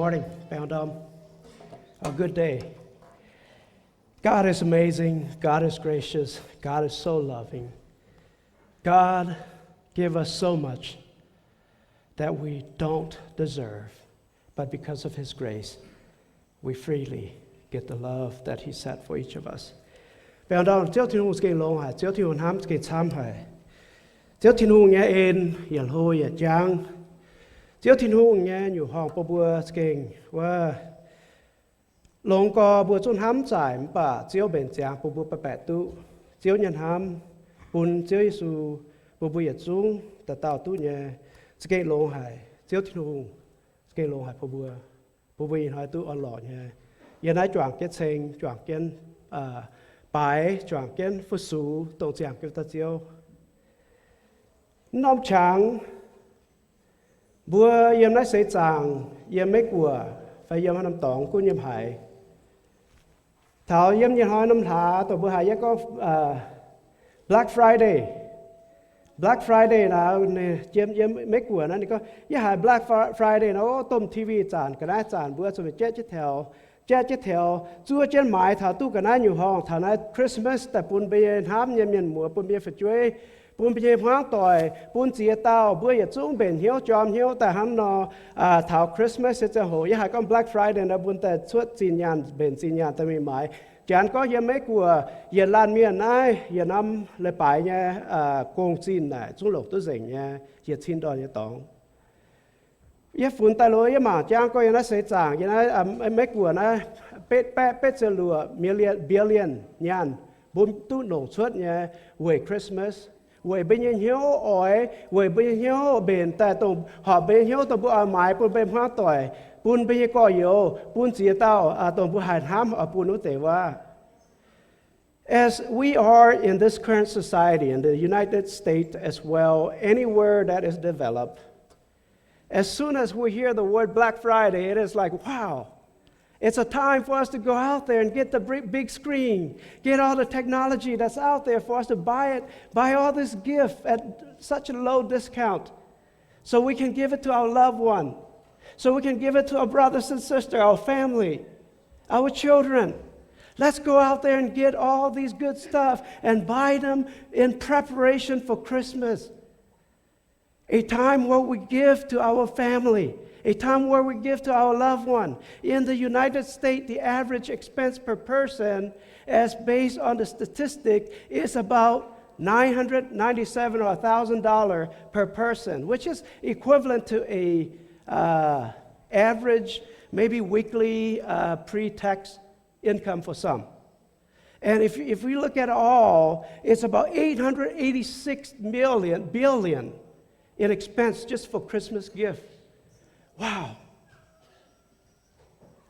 Morning, baengh orn ndorm. A good day. God is amazing. God is gracious. God is so loving. God give us so much that we don't deserve, but because of His grace, we freely get the love that He set for each of us. Baengh orn ndorm, Ziouv Tin-Hungh za'gengh longx haic. Ziouv Tin-Hungh hnamv za'gengh camv haic. Ziouv Tin-Hungh nyei en yietc hlo yietc jangv. Ziouv Tin-Hungh nyei nyungc horngh bun mbuo za'gengh wuov longx gorx mbuo zungv hnamv zaaic, mv baac Ziouv mbenc ziangx bun mbuo baeqc baeqc duqv Ziouv nyei hnamv, bun Ziouv Yesu, bun mbuo yietc zungv dauh dauh duqv nyei. Za'gengh longx haic. Ziouv Tin-Hungh za'gengh longx haic bun mbuo, bun mbuo ih hnoi duqv orn-lorqc nyei yiem naaiv juangc jienv ceng, juangc jienv baaix, juangc jienv fu-sux, dongh ziangh jienv daaih Ziouv. Norm qangx mbuo yiem naaiv seix zaangc, yiem Meiv Guoqv fai yiem haaix norm dorngx gunv yiem haaix, taux yiem nyei hnoi norm hlaax dongh mbuo haiz yie gorngv Black Friday. Black Friday naaiv, jiem yiem Meiv Guoqv naaiv ninh gorngv yie haiz Black Friday naaiv, domh TV zanc ga'naaiv zanc mbuo zuqc jatv jienv taux, jatv jienv taux zuov jienv maaiz taux duqv ga'naaiv nyungc horngh taux naaiv Christmas daaih bun mbuo nyei hnamv nyei mienh muoz, bun mbuo nyei fu'jueiv, bun mbuo nyei hmuangv doic, bun ziex dauh, mbuo yietc zungv mbenc hnyouv jorm hnyouv daaih hnangv nor. Taux Christmas nyei ziangh hoc yie haiz gorngv Black Friday naaiv mbuo daaih cuotv zinh nyaanh, mbenc zinh nyaanh daaih mingh maaiz. Janx gorngv yiem Meiv Guoqv yietc laanh mienh naaiv yietc norm leiz-baaix nyei gong-zinh naaic zungv longc duqv nzengc nyei yietc cin ndorn nyei dorngx. Yie funx daaih loz yie mangc jangv gorngv yiem naaiv seix zaangc, yiem naaiv Meiv Guoqv naaiv, betv baeqv betv ziepc luoqc million, billion nyaanh mbuo duqv longc cuotv nyei weic Christmas, weic mbuo nyei hnyouv oix, weic mbuo nyei hnyouv mbenc daaih dongh horpc mbuo nyei hnyouv dongh mbuo oix maaiz bun mbuo hmuangv doic, bun mbuo nyei gorx-youz, bun ziex dauh dongh mbuo haih hnamv oix bun wuov deix wuov. As we are in this current society, in the United States as well, anywhere that is developed, as soon as we hear the word Black Friday, it is like, wow, it's a time for us to go out there and get the big, big screen, get all the technology that's out there for us to buy it, buy all this gift at such a low discount, so we can give it to our loved one, so we can give it to our brothers and sisters, our family, our children. Let's go out there and get all these good stuff and buy them in preparation for Christmas. A time where we give to our family, a time where we give to our loved one. In the United States, the average expense per person, as based on the statistic, is about nine hundred ninety-seven or a thousand dollar per person, which is equivalent to a uh, average, maybe weekly uh, pre-tax income for some. And if, if we look at all, it's about eight hundred eighty-six million, billion in expense just for Christmas gift. Wow.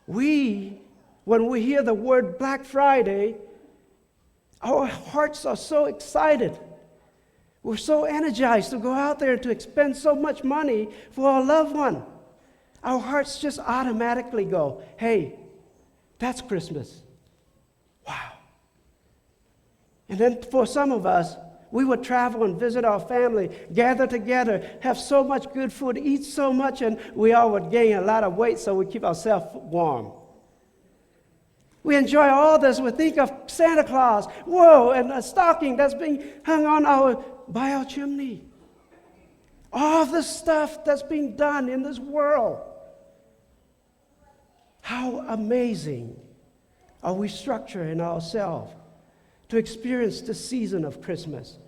We, when we hear the word Black Friday, our hearts are so excited. We're so energized to go out there to expend so much money for our loved one. Our hearts just automatically go, hey, that's Christmas. Wow. And then for some of us, we would travel and visit our family, gather together, have so much good food, eat so much, and we all would gain a lot of weight, so we keep ourselves warm. We enjoy all this. We think of Santa Claus, whoa, and a stocking that's being hung on our, by our chimney. All the stuff that's being done in this world. How amazing are we structuring ourselves to experience the season of Christmas?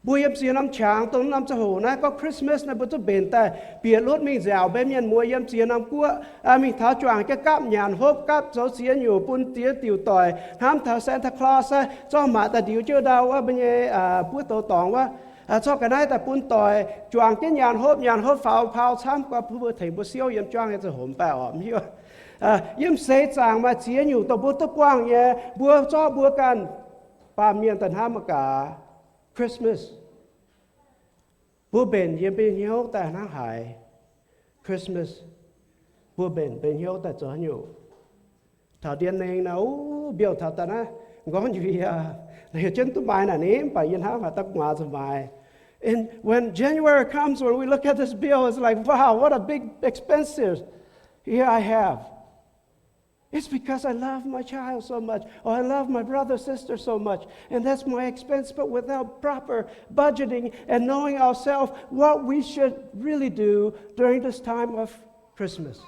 Mbuo yiem ziex norm qangx dongh norm ziangh hoc naaiv gorngv Christmas naaiv mbuo zungv mbenc daaih bieqc lutv mingh nziaauc mbuo mienh muoz yiem ziex norm guoqv, mingh taux juangc jienv gapv nyanc hopv, gapv zoux ziex nyungc bun ziex diuc doic hnamv taux Santa Claus, zorqv maac daaih ndiux jienv ndau wuov mbuo nyei buov douz dorngx wuov, zorqv ga'naaiv daaih bun doic, juangc jienv nyanc hopv, nyanc hopv faaux pau camv, gorngv bun mbuo tengx mbuo siouv yiem juangv nyei ziangh hoc mbaih orqc, mv hiuv. Yiem seix zaangc maaih ziex nyungc dongh mbuo duqv buangh nyei, mbuo zorqv mbuo ganh baamh mienh daaih hnamv mangc gaax. Christmas, mbuo mbenc yiem mbuo nyei hnyouv daaih hnangv haaix? Christmas, mbuo mbenc mbuo nyei hnyouv daaih zoux haaix nyungc? Taux ndien nengh naaiv, mbiouh taux daaih naaiv, m'nqorngv njiec, naaiv heuc jienv duqv maaiz naaic ni, mv baac yie hnamv haaix dauh gu'nguaaz zuqc maaiz. And when January comes, when we look at this bill, it's like, wow, what a big expensive. Here I have. It's because I love my child so much, or I love my brother, sister so much, and that's my expense. But without proper budgeting and knowing ourselves, what we should really do during this time of Christmas.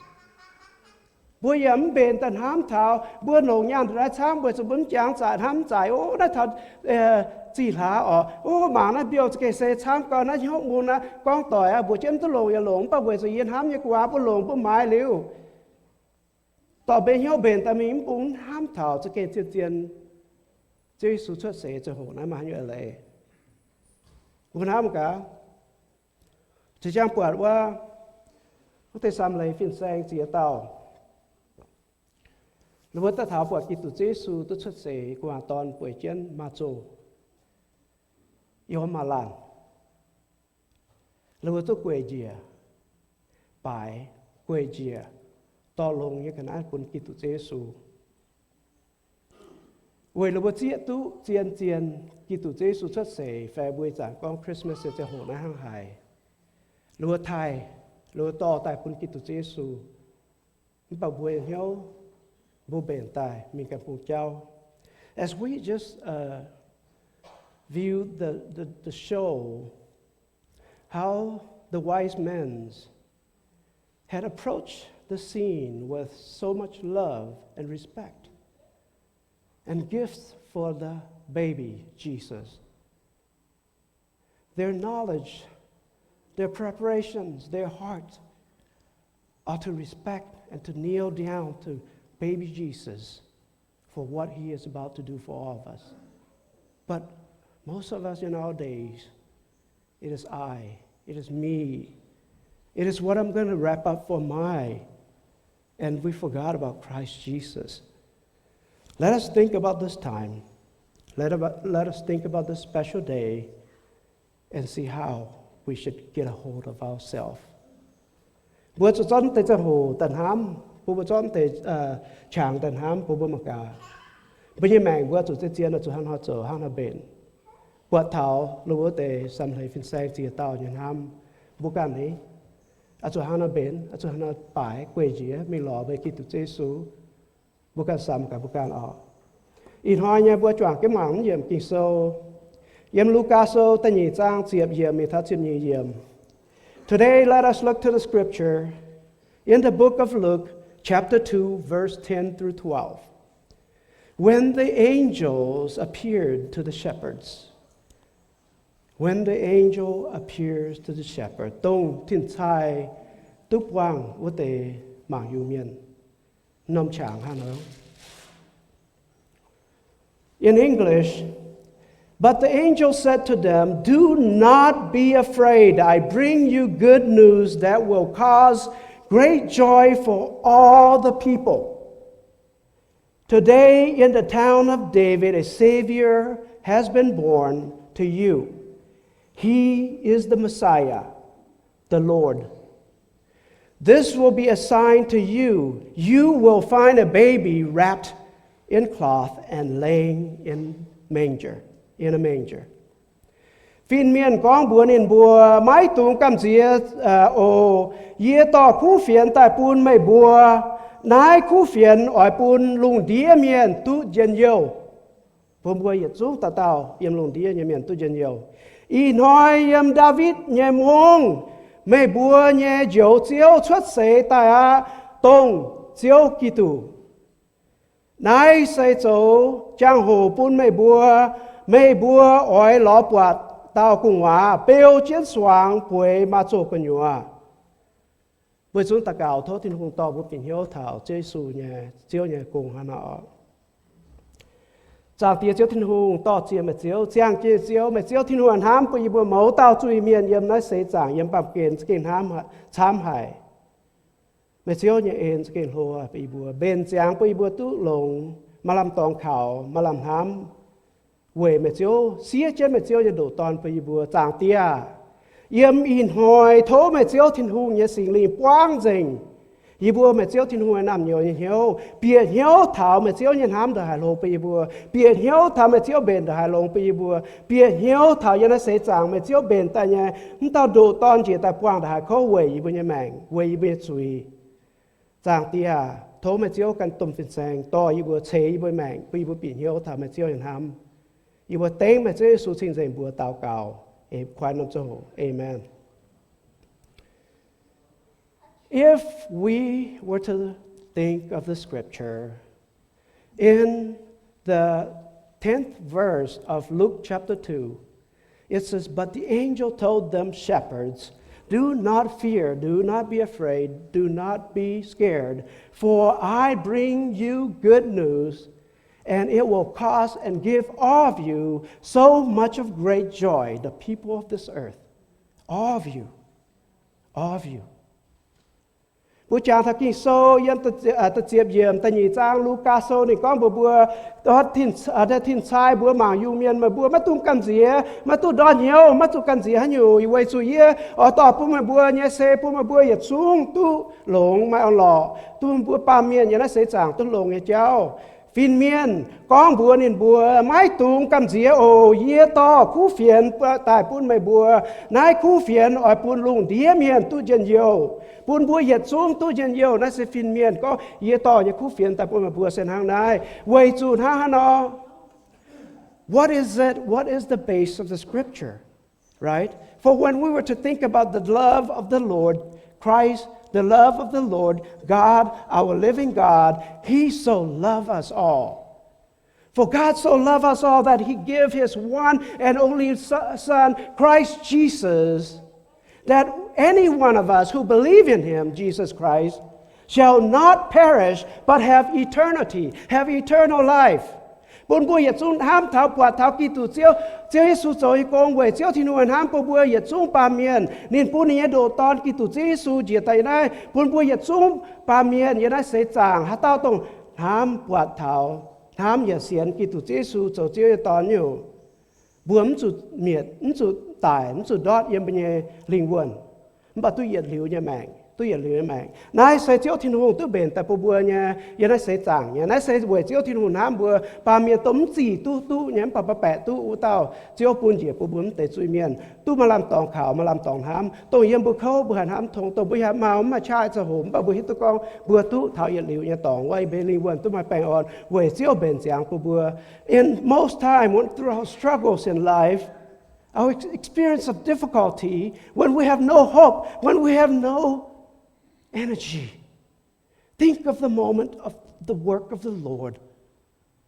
Mbuo yaac mv mbenc daaih hnamv taux mbuo longc nyaanh daaih camv weic zuqc mbuo mv jangx zaaic hnamv zaaic, o, naaiv taux zih hlaax oc, o, mangc naaiv mbiouh za'gengh se camv gau, naaiv hnyouv mun aqv, gorngv doic aqv, mbuox jienv mv duqv longc yaac longc, mv baac weic zuqc yie hnamv nyei gu'nguaaz mbuo longc mbuo maaiz liuz, dorh mbenc hnyouv mbenc daaih mingh mv bung mv hnamv taux za'gengh zien-zien Ziouv Yesu cuotv seix ziangh hoc naaiv maaih haaix nyungc eix leiz. Mbuo hnamv gaax, zinh ziangx buatc wuov, wuov deix samx leiz fin-saeng ziex dauh, ninh mbuo daaih taux buatc Giduc Ziouv Yesu duqv cuotv seix gu'nguaaz dorn bueix jienv maaz-zoh, yiem maaz-laanh. Ninh mbuo duqv gueic njiec, baaix gueic njiec dorh longx nyei ga'naaiv bun Giduc Ziouv Yesu, weic ninh mbuo zieqv duqv zien-zien Giduc Ziouv Yesu cuotv seix fai mbuo ih zanc gorngv Christmas nyei ziangh hoc naaiv hnangv haaix. Ninh mbuo taaih, ninh mbuo dorh daaih bun Giduc Ziouv Yesu. Mv baac mbuo nyei hnyouv, mbuo mbenc daaih mingh ganh bung jauv. As we just uh, view the, the, the show, how the wise men had approached the scene with so much love and respect and gifts for the baby Jesus. Their knowledge, their preparations, their heart are to respect and to kneel down to baby Jesus for what he is about to do for all of us. But most of us in our days, it is I, it is me, it is what I'm going to wrap up for my And we forgot about Christ Jesus. Let us think about this time. Let, about, let us think about this special day and see how we should get a hold of ourselves. Mbuo zuqc zorqv deix ziangh hoc daaih hnamv, mbuo, mbuo zorqv deix qangx daaih hnamv bun mbuo mangc gaax. Mbuo nyei maengc mbuo zuqc zien-zien oix zuqc hnangv haaix nor zoux, hnangv haaix nor mbenc. Buatc taux lo wuov deix samx leiz fin-saeng ziex dauh nyei hnamv, mbuo ganh ni, oix zuqc hnangv haaix nor mbenc, oix zuqc hnangv haaix nor baaix gueic njiec mingh lorz mbuo Giduc Yesu. Mbuo ganh samx gaax mbuo ganh oc. Ih hnoi nyei mbuo juangc jienv mangc naaiv yiemc Ging-Sou, yiem Lugaa Sou da'nyeic zaang ziepc yiemc mingh taux ziepc nyeic yiemc. Today, let us look to the scripture in the book of Luke, chapter two, verse ten through twelve. When the angels appeared to the shepherds, When the angel appears to the shepherd, dongh tin-sai duqv buangh wuov deix mangc yungz mienh, norm qangx hnangv nor. In English, but the angel said to them, "Do not be afraid. I bring you good news that will cause great joy for all the people. Today in the town of David a Savior has been born to you. He is the Messiah, the Lord. This will be a sign to you. You will find a baby wrapped in cloth and laying in manger, in a manger." Fin-mienh gorngv mbuox ninh mbuo, "Maiv dungx gamh nziex oc. Yie dorh kuv fienx daaih bun meih mbuo. Naaiv kuv fienx oix bun lungh ndiev mienh duqv njien-youh." Bun mbuo yietc zungv dauh dauh yiem lungh ndiev nyei mienh duqv njien-youh. Ih hnoi yiem Ndaawitv nyei mungv, meih mbuo nyei Njoux Ziouv cuotv seix daaih aqv, dongh Ziouv Giduc. Naaiv se zoux jangx-hoc bun meih mbuo. Meih mbuo oix lorz buatc dauh gu'nguaaz beu jienv suangx bueix maaz-zoh gu'nyuoz. Mbuo zungv daux gaux tov Tin-Hungh dorh mbuo bieqc hnyouv taux Ziouv Yesu nyei, Ziouv nyei gong hnangv nor. Zaangc Diex Ziouv Tin-Hungh, dorh ziec meih Ziouv, ziangh jienv Ziouv, meih Ziouv Tin-Hungh hnamv bun yie mbuo mouz dauh zuiz-mienh yiem naaiv seix zaangc yiem baamh gen za'gengh hnamv, camv haic. Meih Ziouv nyei en za'gengh hlo bun yie mbuo, mbenc ziangx bun yie mbuo duqv longx, maaih lamh dorngx kaux, maaih lamh hnamv, weic meih Ziouv siev jienv meih Ziouv nyei ndoqc Dorn bun yie mbuo. Zaangc Diex aah, yiem ih hnoi tov meih Ziouv Tin-Hungh nyei Singx Lingh buangv nzengc yie mbuo meih Ziouv Tin-Hungh nyei naamh nyouz nyei hnyouv, bieqc hnyouv taux meih Ziouv nyei hnamv ndongc haaix hlo bun yie mbuo, bieqc hnyouv taux meih Ziouv mbenc ndongc haaix longx bun yie mbuo, bieqc hnyouv taux yiem naaiv seix zaangc meih Ziouv mbenc daaih nyei wuov dauh ndoqc Dorn njiec daaih buangh ndongc haaix kouv weic yie mbuo nyei maengc, weic yie mbuo nyei zuiz. Zaangc Diex, tov meih Ziouv ganh domh fin-saeng dorh yie mbuo, ceix yie mbuo maengc, bun yie mbuo bieqc hnyouv taux meih Ziouv nyei hnamv. Yie mbuo dengv meih Ziouv Yesu cing-nzengc mbuox daux gaux, eix kuaaiv norm ziangh hoc. Amen. If we were to think of the scripture in the tenth verse of Luke chapter two, it says, "But the angel told them, 'Shepherds, do not fear, do not be afraid, do not be scared, for I bring you good news, and it will cause and give all of you so much of great joy, the people of this earth.'" All of you. All of you. Mbuo jangx taux Ging-Sou yiem da'ziepc yiemc da'nyeic zaang Lugaa Sou ninh gorngv mbuox mbuo, tin-cai mbuox mangc yungh mienh, meih mbuo maiv dungx gamh nziex, maiv dungx ndortv hnyouv, maiv zuqc gamh nziex haaix nyungc, weic zuqc yie oix dorh bun meih mbuo nyei, se bun meih mbuo yietc zungv duqv longx maaih orn-lorqc, duqv meih mbuo baamh mienh yiem naaiv seix zaangc duqv longx nyei jauv. Fin-mienh gorngv mbuox ninh mbuo, maiv dungx gamh nziex oc. Yie dorh kuv fienx daaih bun meih mbuo. Naaiv kuv fienx oix bun lungh ndiev mienh duqv njien-youh, bun mbuo yietc zungv duqv njien-youh. Naaiv se fin-mienh gorngv, yie dorh nyei kuv fienx daaih bun meih mbuo se hnangv naaiv. Weic zuqc hnangv haaix nor? What is it? What is the base of the scripture? Right? For when we were to think about the love of the Lord, Christ, the love of the Lord, God, our living God, He so loved us all. For God so loved us all that He gave His one and only Son, Christ Jesus, that any one of us who believe in Him, Jesus Christ, shall not perish but have eternity, have eternal life. Bun mbuo yietc zungv hnamv taux buatc taux Giduc Ziouv, Ziouv Yesu zoux nyei gong weic Ziouv Tin-Hungh hnamv bun mbuo yietc zungv baamh mienh. Ninh bun ninh nyei ndoqc Dorn, Giduc Ziouv Yesu, njiec daaih naaiv bun mbuo yietc zungv baamh mienh yiem naaiv seix zaangc. Haaix dauh dongh hnamv buatc taux, hnamv yaac sienx Giduc Ziouv Yesu zoux Ziouv nyei Dorn nyungc, mbuo mv zuqc mietc, mv zuqc daic, mv zuqc ndortv yiem mbuo nyei lingh wuonh, mv baac duqv yietc liuz nyei maengc, duqv yietc liuz nyei maengc. Naaiv se Ziouv Tin-Hungh duqv mbenc daaih bun mbuo nyei, yiem naaiv seix zaangc nyei. Naaiv se weic Ziouv Tin-Hungh hnamv mbuo baamh mienh dongh mv zih duqv duqv nyei, mv baac mbuo baeqc duqv wuov dauh Ziouv bun njiec bun mbuo mv deix zuiz-mienh duqv maaih lamh dorngx kaux, maaih lamh dorngx hnamv. Dongh yiem mbuo kouv, mbuo haih hnamv tong, dongh mbuo yaac mau, mv maaih qaqv ziangh hoc, mv baac mbuo hiuv duqv gorngv mbuo duqv taux yietc liuz nyei dorngx wuov, mbuo nyei lingh wuonh duqv maaih baengh orn weic Ziouv mbenc ziangx bun mbuo. In most time, when through our struggles in life, our ex-, experience of difficulty, when we have no hope, when we have no energy, think of the moment of the work of the Lord,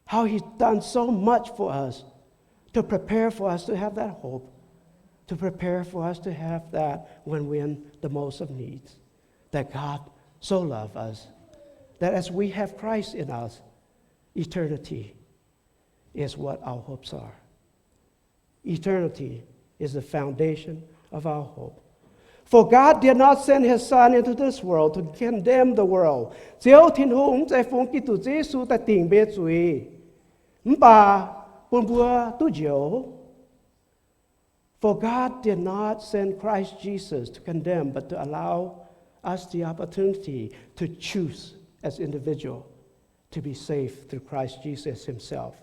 how He's done so much for us to prepare for us to have that hope, to prepare for us to have that when we're in the most of needs, that God so loved us, that as we have Christ in us, eternity is what our hopes are. Eternity is the foundation of our hope. For God did not send His Son into this world to condemn the world. Ziouv Tin-Hungh mv zeiz fungx Giduc Ziouv Yesu daaih dingc mbuo nyei zuiz, mv baac bun mbuo duqv njoux. For God did not send Christ Jesus to condemn, but to allow us the opportunity to choose as individual to be saved through Christ Jesus Himself.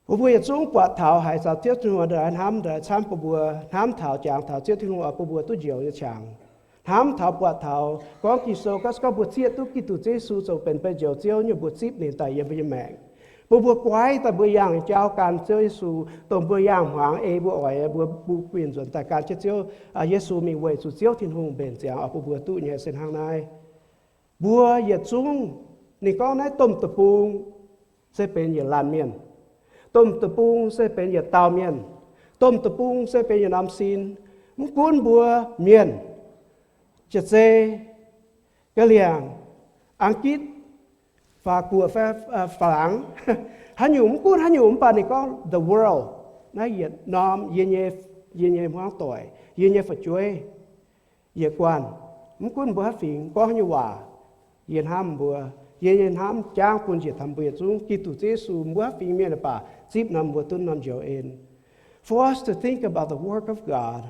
Mbuo mbuo yietc zungv buatc taux haiz caux Ziouv Tin-Hungh hnamv daaih camv bun mbuo, hnamv taux jangx taux Ziouv Tin-Hungh oix bun mbuo duqv njoux nyei qangx. Hnamv taux buatc taux gorngv Ging-Sou gorngv se gorngv mbuo zieqv duqv Giduc Yesu zoux benx mbuo njoux Ziouv nyungc, mbuo zipv ninh daaih yiem mbuo nyei maengc, bun mbuo guaiv daaih mbuo yangh jauv gan Ziouv Yesu, dongh mbuo yangh hmuangx ei mbuo oix, mbuo bun guinh nzuonx daaih gan jienv Ziouv Yesu mingh weic zuqc Ziouv Tin-Hungh mbenc ziangx oix bun mbuo duqv nyei se hnangv naaiv. Mbuo yietc zungv, ninh gorngv naaiv domh deic-bung se benx yietc laanh mienh, domh deic-bung se benx yietc dauh mienh, domh deic-bung se benx yietc norm sin. Mv gunv mbuo Mienh, Jaav-Zei, Ga'liangh, Ang^gitv, Faa^guoqv fai Faalaangx, haaix nyungc, mv gunv haaix nyungc, mv baac ninh gorngv the world, naaiv yietc norm yie nyei, yie nyei hmuangv doic, yie nyei fu'jueiv, yietc guanh, mv gunv mbuo haaix fingx, gorngv haaix nyungc waac, yie hnamv mbuo. Yie nyei hnamv jangv bun njiec taux mbuo yietc zungv. Giduc Yesu, mbuo haaix fingx mienh baac zipv norm mbuo duqv norm njoux en. For us to think about the work of God,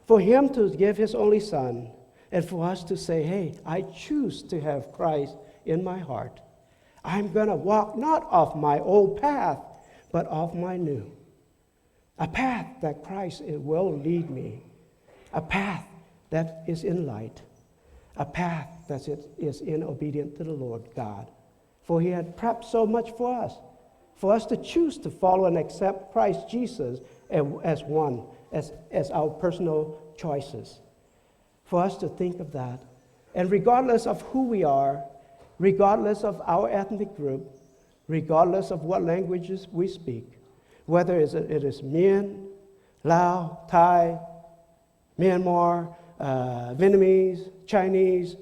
for Him to give His only Son, and for us to say, "Hey, I choose to have Christ in my heart. I'm gonna walk not of my old path, but of my new." A path that Christ will lead me, a path that is in light, a path that is, is in obedient to the Lord God. For he had prepped so much for us, for us to choose to follow and accept Christ Jesus as, as one, as, as our personal choices. For us to think of that. And regardless of who we are, regardless of our ethnic group, regardless of what languages we speak, whether it is Mien, Lao, Thai, Myanmar, uh, Vietnamese, Chinese,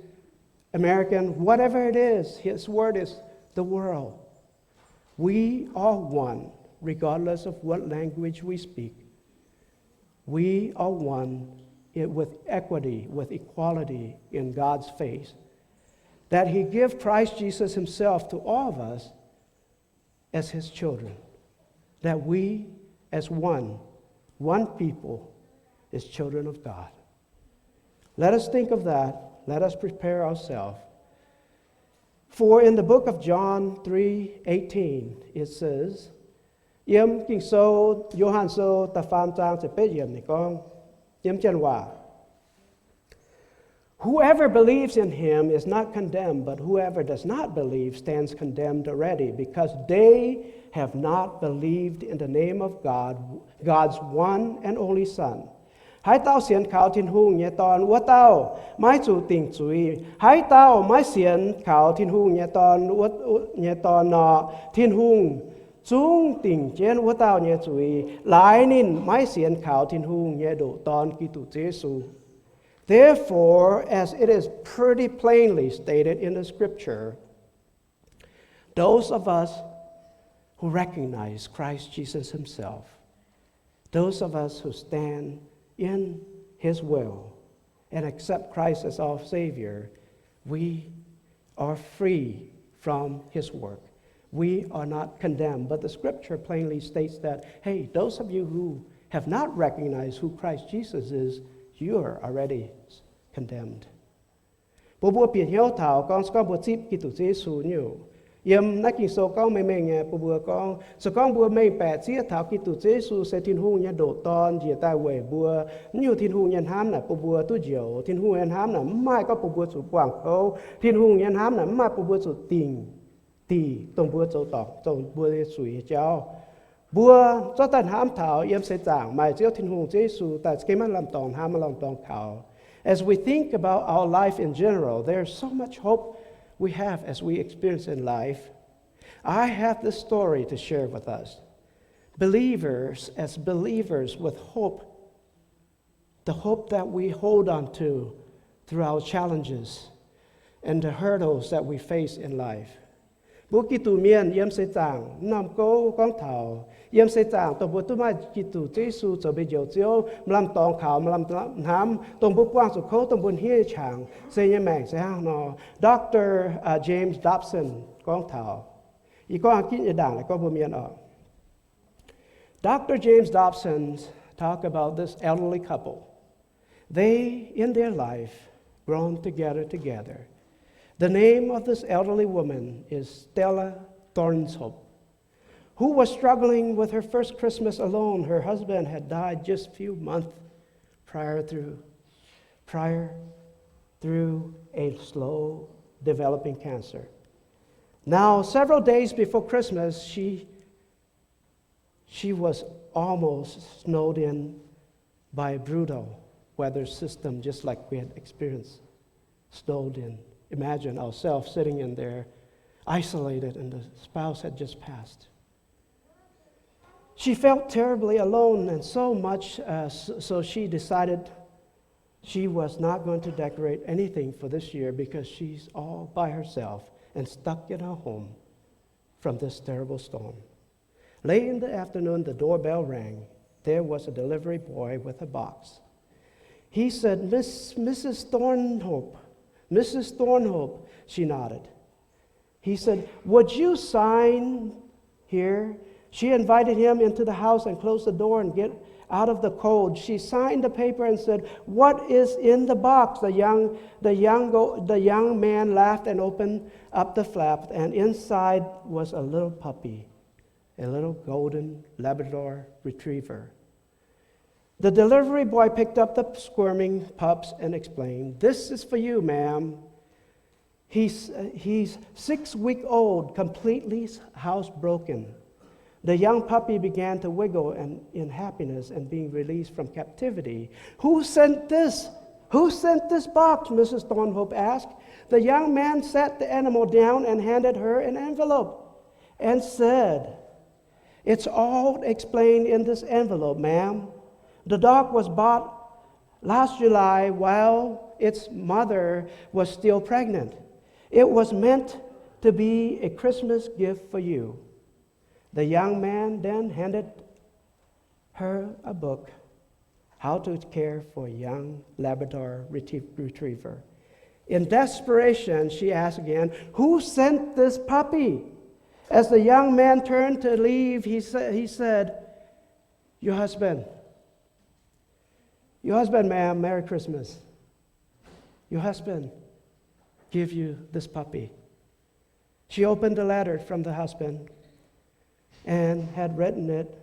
American, whatever it is, his word is the world. We are one, regardless of what language we speak. We are one i-, with equity, with equality in God's face. That he give Christ Jesus himself to all of us as his children. That we, as one, one people, is children of God. Let us think of that. Let us prepare ourselves. For in the book of John three eighteen, it says, yiem Ging-Sou, Yo^han Sou, da'faam zaang ziepc betv yiemc ninh gorngv, yiem Janx waac, Whoever believes in him is not condemned, but whoever does not believe stands condemned already, because they have not believed in the name of God, God's one and only Son. Haaix dauh sienx kaux Tin-Hungh nyei Dorn, wuov dauh maiv zuqc dingc zuiz. Haaix dauh maiv sienx kaux Tin-Hungh nyei Dorn, wuov, nyei Dorn nor, Tin-Hungh zungv dingc jienv wuov dauh nyei zuiz, laaix ninh maiv sienx kaux Tin-Hungh nyei ndoqc Dorn, Giduc Yesu. Therefore, as it is pretty plainly stated in the scripture, those of us who recognize Christ Jesus himself, those of us who stand in his will and accept Christ as our Savior, we are free from his work. We are not condemned. But the scripture plainly states that, hey, those of you who have not recognized who Christ Jesus is, you are already condemned. Bun mbuo bieqc hnyouv taux gorngv, se gorngv mbuo zipv Giduc Yesu nyungc, yiem naaiv Ging-Sou gorngv mengh mengh nyei bun mbuo gorngv, se gorngv mbuo mengh baeqc zieqv taux Giduc Yesu se Tin-Hungh nyei ndoqc Dorn njiec daaih weic mbuo, nyungc Tin-Hungh nyei hnamv naaic bun mbuo duqv njoux. Tin-Hungh nyei hnamv naaic mv maaih gorngv bun mbuo zuqc buangh kouv. Tin-Hungh nyei hnamv naaic mv maaih bun mbuo zuqc dingc dingc dongh mbuo zoux dorngc, dongh mbuo nyei zuiz nyei jauv. Mbuo zorqv daaih hnamv taux yiem seix zaangc maaih Ziouv Tin-Hungh, Ziouv Yesu daaih, za'gengh maiv lamh dorngx hnamv, maiv lamh dorngx kaux. As we think about our life in general, there is so much hope we have as we experience in life. I have this story to share with us. Believers, as believers with hope, the hope that we hold on to through our challenges and the hurdles that we face in life. Mbuo Giduc mienh yiem seix zaangc, norm gouv gorngv taux yiem seix zaangc dongh mbuo duqv maaih Giduc Yesu zoux mbuo njoux Ziouv, maaih lamh dorngx kaux, maaih lamh hnamv, dongh mbuo buangh zuqc kouv, dongh mbuo hniev nyei qangx, se nyei maengc se hnangv nor. Doctor James Dobson gorngv taux, yie gorngv ginv nyei ndaangc naaiv gorngv mbuo mienh oc. Doctor James Dobson talked about this elderly couple. They, in their life, grown together, together. The name of this elderly woman is Stella Thornhope, who was struggling with her first Christmas alone. Her husband had died just few months prior through, prior through a slow developing cancer. Now, several days before Christmas, she She was almost snowed in by a brutal weather system, just like we had experienced. Snowed in. Imagine ourselves sitting in there, isolated, and the spouse had just passed. She felt terribly alone, and so much, uh, s-, so she decided she was not going to decorate anything for this year because she's all by herself and stuck in her home from this terrible storm. Late in the afternoon, the doorbell rang. There was a delivery boy with a box. He said, "Miss, Missus Thornhope, Missus Thornhope." She nodded. He said, "Would you sign here?" She invited him into the house and closed the door and get out of the cold. She signed the paper and said, "What is in the box?" The young, the young, go, the young man laughed and opened up the flap, and inside was a little puppy, a little golden Labrador retriever. The delivery boy picked up the squirming pups and explained, "This is for you, ma'am. He's, he's six week old, completely housebroken." The young puppy began to wiggle and, in happiness and being released from captivity. "Who sent this? Who sent this box?" Missus Thornhope asked. The young man set the animal down and handed her an envelope and said, "It's all explained in this envelope, ma'am. The dog was bought last July while its mother was still pregnant. It was meant to be a Christmas gift for you." The young man then handed her a book, How to Care for a Young Labrador Retriever. In desperation, she asked again, "Who sent this puppy?" As the young man turned to leave, he, sa- he said, "Your husband. Your husband, ma'am, Merry Christmas. Your husband give you this puppy." She opened the letter from the husband and had written it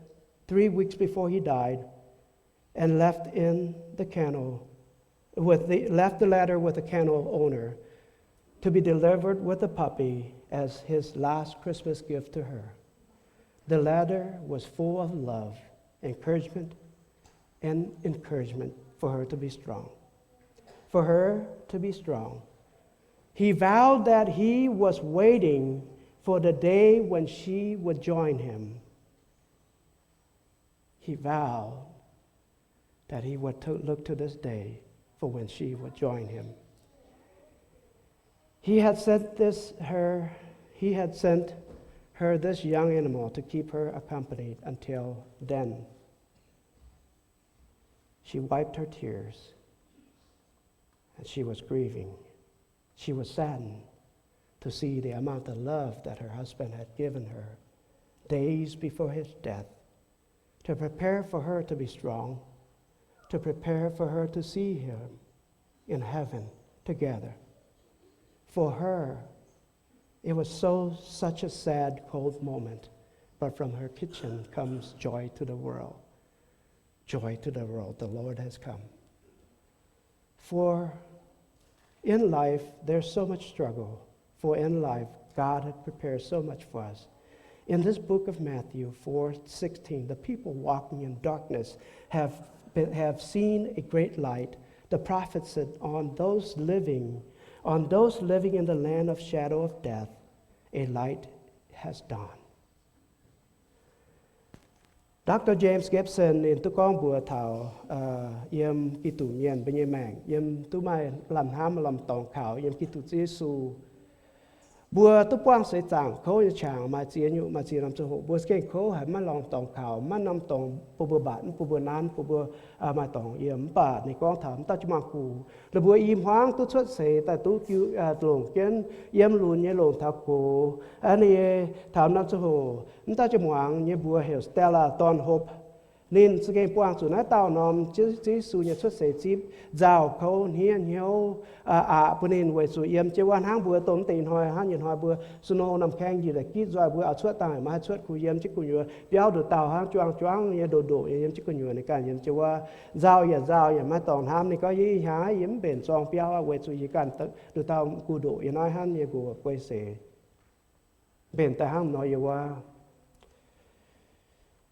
three weeks before he died and left in the kennel with the, left the letter with the kennel owner to be delivered with the puppy as his last Christmas gift to her. The letter was full of love, encouragement, and encouragement for her to be strong. For her to be strong. He vowed that he was waiting for the day when she would join him. He vowed that he would to look to this day for when she would join him. He had sent this her he had sent her this young animal to keep her accompanied until then. She wiped her tears, and she was grieving. She was saddened to see the amount of love that her husband had given her days before his death to prepare for her to be strong, to prepare for her to see him in heaven together. For her, it was so such a sad, cold moment, but from her kitchen comes joy to the world. Joy to the world, the Lord has come. For in life, there's so much struggle. For in life, God had prepared so much for us. In this book of Matthew four sixteen, the people walking in darkness have, have seen a great light. The prophet said, on those living, on those living in the land of shadow of death, a light has dawned. Doctor James Gibson ninh duqv gorngv mbuox taux yiem Giduc mienh mbuo nyei maengc, yiem duqv maaih lamh hnamv lomh dorngx kaux yiem Giduc Yesu. Mbuo duqv buangh seix zaangc kouv nyei qangx, maaih ziex nyungc, maaih ziex norm ziangh hoc mbuo gengh kouv haic, maiv lomh dorngx kaux, maiv norm dorngx bun mbuo mbatc, bun mbuo nanv, bun mbuo maaih dorngx yiem. Mv baac ninh gorngv taux mv dauh jaa-maangh gux, ninh mbuo i hmuangv duqv cuotv seix daaih duqv longc jienv yiem lunx nyei longc taux gox. Ninh taux norm ziangh hoc, mv dauh jaa-maangh nyei mbuox heuc Stella Thornhope. Ninh za'gengh buangh zuqc naaiv dauh norm Ziouv Yesu nyei cuotv seix zipv nzauh kouv hniev hnyouv aqc bun ninh weic zuqc yiem jienv wuov hnangv mbuo dongh mv deix hnoi hnangv nyei hnoi mbuo snow น้ำแข็ง njiec la'gitv nzoih mbuo oix cuotv dangh maiv haih cuotv, kungx yiem jienv gu'nyuoz biauv nduqc dauh hnangv juang-juangv nyei ndoqc-ndoqc nyei yiem jienv gu'nyuoz. Ninh ganh yiem jienv wuov nzauh yaac nzauh yaac maiv dorngx hnamv. Ninh gorngv, yie hnyangx yie mv mbenc zorng biauv aqv, weic zuqc yie ganh nduqc dauh gu ndoqc yiem naaiv hnamv nyei nqox guei seix, mbenc daaih hnangv nor yiem wuov.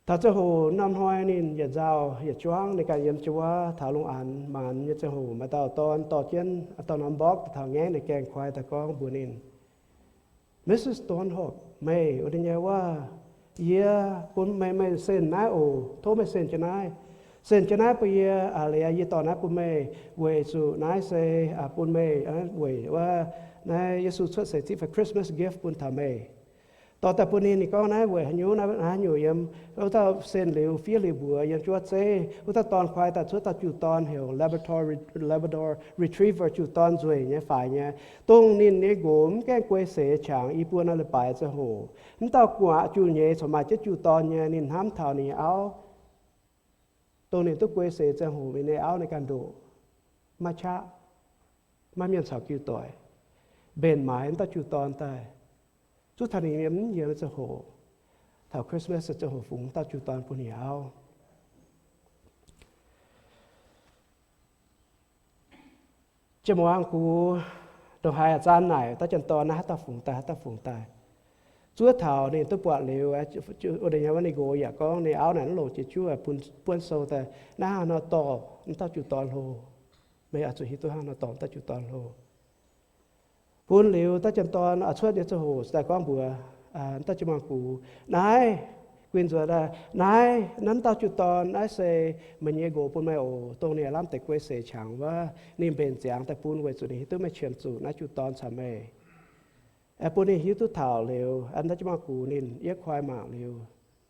Taux ziangh hoc norm hnoi ninh yietc nzauh yietc juangv, ninh ganh yiem jienv wuov taux lungh aanx maanz nyei ziangh hoc, maaih dauh dorn dorh jienv dauh norm mborqv daaih taux ngaengv ninh gaengh koi daaih gorngv mbuox ninh, Missus Thornhope, meih wuov deix nyei wuov, yie bun meih, meih sen naaiv oc. Tov meih sen jienv naaiv. Sen jienv naaiv bun yie, liuz yie dorh naaiv bun meih, weic zuqc naaiv se bun meih weic wuov naaiv Yesu cuotv seix zipv fai Christmas gift bun taux meih. Dorh daaih bun ninh, ninh gorngv naaiv weic haaix nyungc, naaiv haaix nyungc yiem. Wuov dauh sen liuz fiev liuz mbuox yiem jienv wuov zeiv. Wuov dauh dorn koi daaih cuotv dauh juh dorn heuc Labrador, Labrador Retriever, juh dorn nzueic nyei faix nyei. Dongh ninh nyei nqox mv gaengh guei seix qangx i buo norm leiz-baaix ziangh hoc. Mv dauh gu'nguaaz juh nyei corc maaih jienv juh dorn nyei. Ninh hnamv taux ninh nyei auv, dongh ninh duqv guei seix ziangh hoc ninh nyei auv ninh ganh ndoqc, maiv qaqv, maiv mienh caux jiu doic, mbenc maaiz mv dauh juh dorn daaih. Zuov taux ninh yiem mv yiem ziangh hoc, taux Christmas ziangh hoc fungx dauh juh dorn bun ninh auv. Jiex muangx gux ndongc haaix zanc naaic, dauh janx-dorn naaiv haaix dauh fungx daaih, haaix dauh fungx daaih. Zuov taux ninh duqv buatc liuz, wuov deix nyei wuov ninh nqox yaac gorngv ninh auv naaic mv longc jiex juov, bun buonv sou daaih, naaiv hnangv nor dorh wuov dauh jiu-dorn hlo. Meih oix zuqc hiuv duqv hnangv nor dorh wuov dauh jiu-dorn hlo. Bun liuz dauh janx-dorn oix cuotv nyei ziangh hoc daaih gorngv mbuox wuov dauh jiu-baang gux, naaiv, guinh nzuonx daaih, naaiv, naaiv dauh jiu-dorn naaiv se meih nyei nqox bun meih oc, dongh ninh aav lamh deix guei seix qangx wuov, ninh mbenc ziangx daaih bun weic zuqc ninh hiuv duqv meih qiemx zuqc naaiv jiu-dorn caux meih. Aengx bun ninh hiuv duqv taux liuz, wuov dauh jiu-baang gux ninh yietv koi mangc liuz,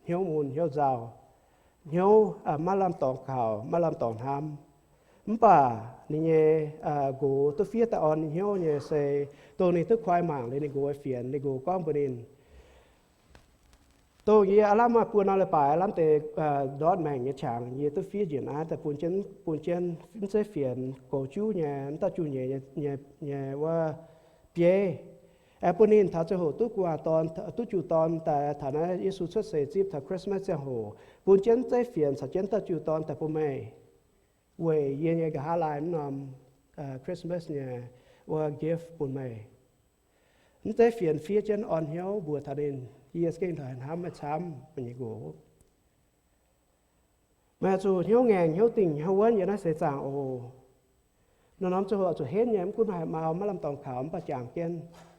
hnyouv mun hnyouv nzauh, hnyouv maiv lamh dorngx kaux, maiv lamh dorngx hnamv. Mv baac ninh nyei nqox duqv fiev daaih orn ninh hnyouv nyei se, dongh ninh duqv koi mangc liuz ninh nqox fienx, ninh nqox gorngv mbuox ninh, dongh yie aav lamh maaih buo norm leiz-baaix aav lamh deix ndortv maengc nyei qangx, yie duqv fiev njiec naaiv daaih bun jienv, bun jienv mv zeiz fienx goux juv nyei, mv dauh juv nyei, nyei wuov bieiv. Aengx bun ninh taux ziangh hoc duqv gu'nguaaz dorn, duqv jiu-dorn daaih taux naaiv Yesu cuotv seix zipv taux Christmas ziangh hoc, bun jienv mv zeiz fienx caux jienv dauh jiu-dorn daaih bun meih, weic yie nyei nqa'haav laai mv norm Christmas nyei wuov gift bun meih. Mv zeiz fienx fiev jienv orn hnyouv mbuox taux ninh, yie za'gengh hnamv meih camv, meih nyei nqox. Meih oix zuqc hnyouv ngaengc, hnyouv dingc, hnyouv wuonv yiem naaiv seix zaangc oc. Norm-norm ziangh hoc oix zuqc henv nyei, mv gunv haaix mau maiv lamh dorngx kaux, mv baac jangx jienv,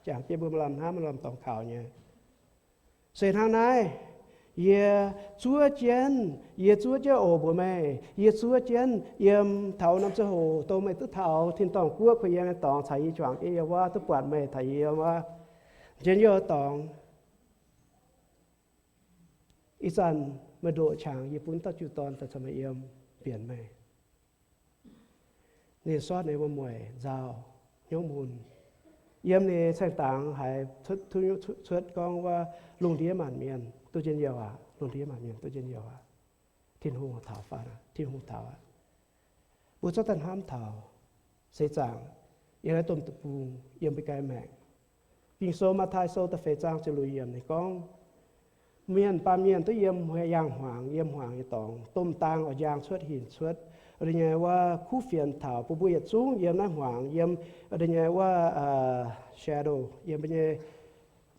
jangx jienv mbuo maaih lamh hnamv, maaih lamh dorngx kaux nyei. Se hnangv naaiv, yie zuov jienv, yie zuov jienv oc mbuox meih, yie zuov jienv yiem taux norm ziangh hoc dongh meih duqv taux tin-dorngh guoqv kuh yiem nyei dorngx caux yie juangc jienv yiem wuov, duqv buatc meih taux yiem wuov, jienv youh dorngx. Ih zanc meih ndoqc qangx, yie bun dauh jiu-dorn daaih caux meih yiem, mbienc meih. Ninh sortv ninh wuom mueic nzauh, hnyouv mun. Yiem ninh ceng-dangx haiz cuotv gorngv wuov, lungh ndiev maanc mienh duqv njien-youh aqv, lungh ndiev maanc mienh duqv njien-youh aqv. Tin-Hungh taux faanv, Tin-Hungh taux aqv. Mbuo cuotv daaih hnamv taux seix zaangc yiem naaiv domh deic-bung yiem mbuo nyei maengc. Ging-Sou, Matv^taai Sou da'feix zaang ziepc luoqc yiemc ninh gorngv, mienh baamh mienh duqv yiem yangh hmuangx, yiem hmuangx nyei dorngx, domh daang oix njang cuotv hinc cuotv. Wuov deix nyei wuov kuv fienx taux bun mbuo yietc zungv yiem naaiv hmuangx, yiem wuov deix nyei wuov shadow, yiem mbuo nyei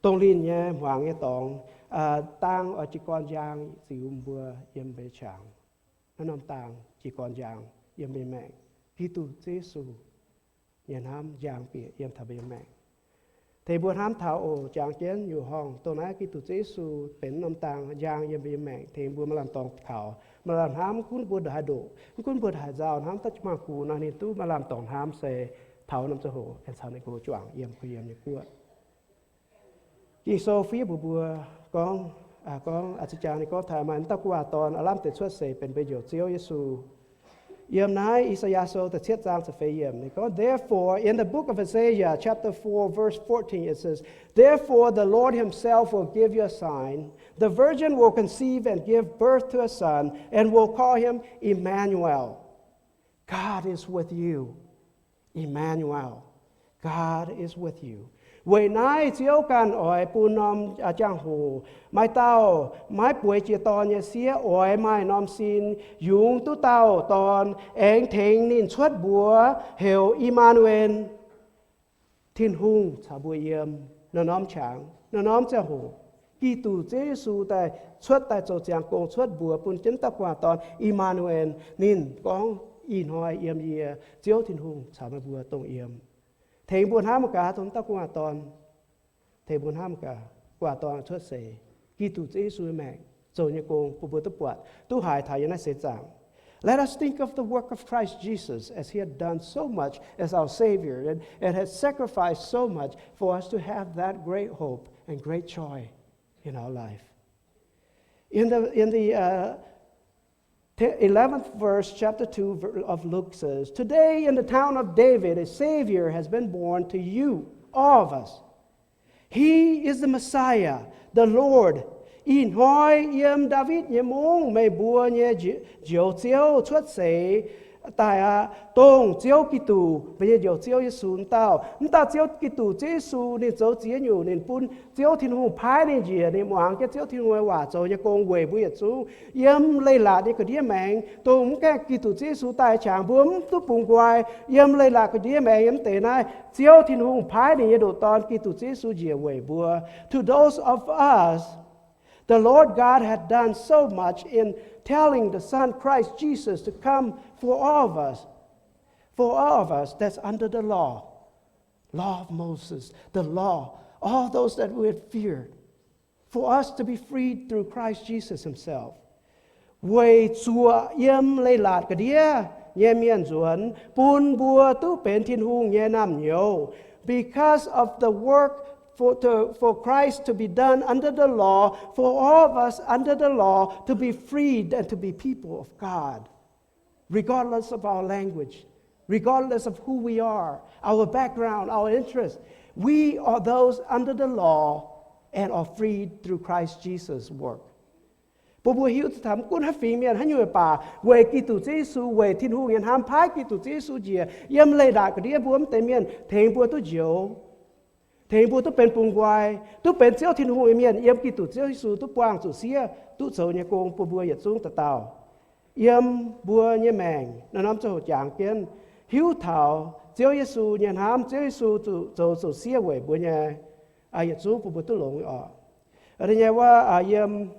dongh linh nyei hmuangx nyei dorngx. Daang oix jiez gorn njang ziux mbuo yiem mbuo nyei qangx. Naaiv norm daang jiez gorn njang yiem mbuo nyei maengc. Giduc Yesu nyei hnamv njang bieqc yiem taux mbuo nyei maengc. Tengx mbuo hnamv taux oc, jangx jienv nyungc horngh dongh naaiv Giduc Yesu benx norm daang njang yiem mbuo nyei maengc, tengx mbuo maaih lamh dorngx kaux, maaih lamh hnamv. Mv gunv mbuo ndongc haaix ndoqc, mv gunv mbuo ndongc haaix nzauh hnamv, dauh jiu-baang gux naaiv ninh duqv maaih lamh dorngx hnamv se taux norm ziangh hoc aengx caux ninh nqox juangc yiem kuh yiem nyei guoqv. Ging-Sou fiev mbuox mbuo gorngv, gorngv ziqc jangx ninh gorngv taux maaih dauh gu'nguaaz dorn aav lamh deix cuotv seix benx mbuo Njoux Ziouv Yesu. Yiem naaiv I^saa^yaa Sou da'cietv zaang ziepc feix yiemc ninh gorngv, therefore, in the book of Isaiah, chapter four, verse fourteen, it says, therefore the Lord himself will give you a sign. The virgin will conceive and give birth to a son and will call him Emmanuel. God is with you. Emmanuel, God is with you. Weic naaiv Ziouv ganh oix bun norm jangx-hoc maaih dauh maiv bueix jiex dorn nyei sieqv oix maaih norm sin, yungz duqv dauh dorn, aengx tengx ninh cuotv mbuox heuc I^maa^nu^en. Tin-Hungh caux mbuo yiem. Norm-norm qangx, norm-norm ziangh hoc, Giduc Ziouv Yesu daaih cuotv daaih zoux ziangx gong cuotv mbuox bun jienv dauh gu'nguaaz dorn, I^maa^nu^en. Ninh gorngv, ih hnoi yiem yie, Ziouv Tin-Hungh caux meih mbuo dongh yiem. Tengx mbuo hnamv gaax dongh dauh gu'nguaaz dorn. Tengx mbuo hnamv gaax gu'nguaaz dorn cuotv seix, Giduc Ziouv Yesu nyei maengc zoux nyei gong bun mbuo duqv buatc duqv haiz taux yiem naaiv seix zaangc. Let us think of the work of Christ Jesus as he had done so much as our Savior and, and had sacrificed so much for us to have that great hope and great joy in our life. In the, in the uh, te- eleventh verse, chapter two ver- of Luke says, today in the town of David, a Savior has been born to you, all of us. He is the Messiah, the Lord. Ih hnoi yiem Ndaawitv nyei mungv meih mbuo nyei Njoux Ziouv cuotv seix. daaih aqv, dongh Ziouv Giduc, mbuo nyei Njoux Ziouv Yesu wuov dauh. Wuov dauh Ziouv Giduc, Ziouv Yesu, ninh zoux ziex nyungc. Ninh bun Ziouv Tin-Hungh paaiv ninh njiec, ninh muangx jienv Ziouv Tin-Hungh nyei waac zoux nyei gong weic mbuo yietc zungv. Yiem leiz-latc nyei ga'ndiev maengx, dongh mv gaengh Giduc Ziouv Yesu daaih qangx mbuo mv duqv bungx nqoi. Yiem leiz-latc ga'ndiev maengx yiem deix naaiv, Ziouv Tin-Hungh paaiv ninh nyei ndoqc Dorn, Giduc Ziouv Yesu, njiec weic mbuo. To those of us, the Lord God had done so much in telling the Son, Christ Jesus, to come for all of us, for all of us that's under the law, law of Moses, the law, all those that we had feared, for us to be freed through Christ Jesus himself. Weic zuoqc yiem leiz-latc ga'ndiev nyei mienh nzuonx, bun mbuo duqv benx Tin-Hungh nyei naamh nyouz. Because of the work for, to, for Christ to be done under the law, for all of us under the law to be freed and to be people of God, regardless of our language, regardless of who we are, our background, our interests. We are those under the law and are freed through Christ Jesus' work. Bun mbuo hiuv duqv taux mv gunv haaix fingx mienh haaix nyungc baac, weic Giduc Ziouv Yesu, weic Tin-Hungh nyei hnamv paaiv Giduc Ziouv Yesu njiec yiem leiz-latc ga'ndiev mbuo mv deix mienh, tengx mbuo duqv njoux, tengx mbuo duqv benx bungx nqoi, duqv benx Ziouv Tin-Hungh nyei mienh, yiem Giduc Ziouv Yesu duqv buangh zuqc siev, duqv zoux nyei gong bun mbuo yietc zungv dauh dauh. Yiem mbuo nyei maengc naaiv norm ziangh hoc jangx jienv, hiuv taux Ziouv Yesu nyei hnamv, Ziouv Yesu zuqc zoux zuqc siev weic mbuo nyei, yietc zungv bun mbuo duqv longx oc. Nyei wuov, yiem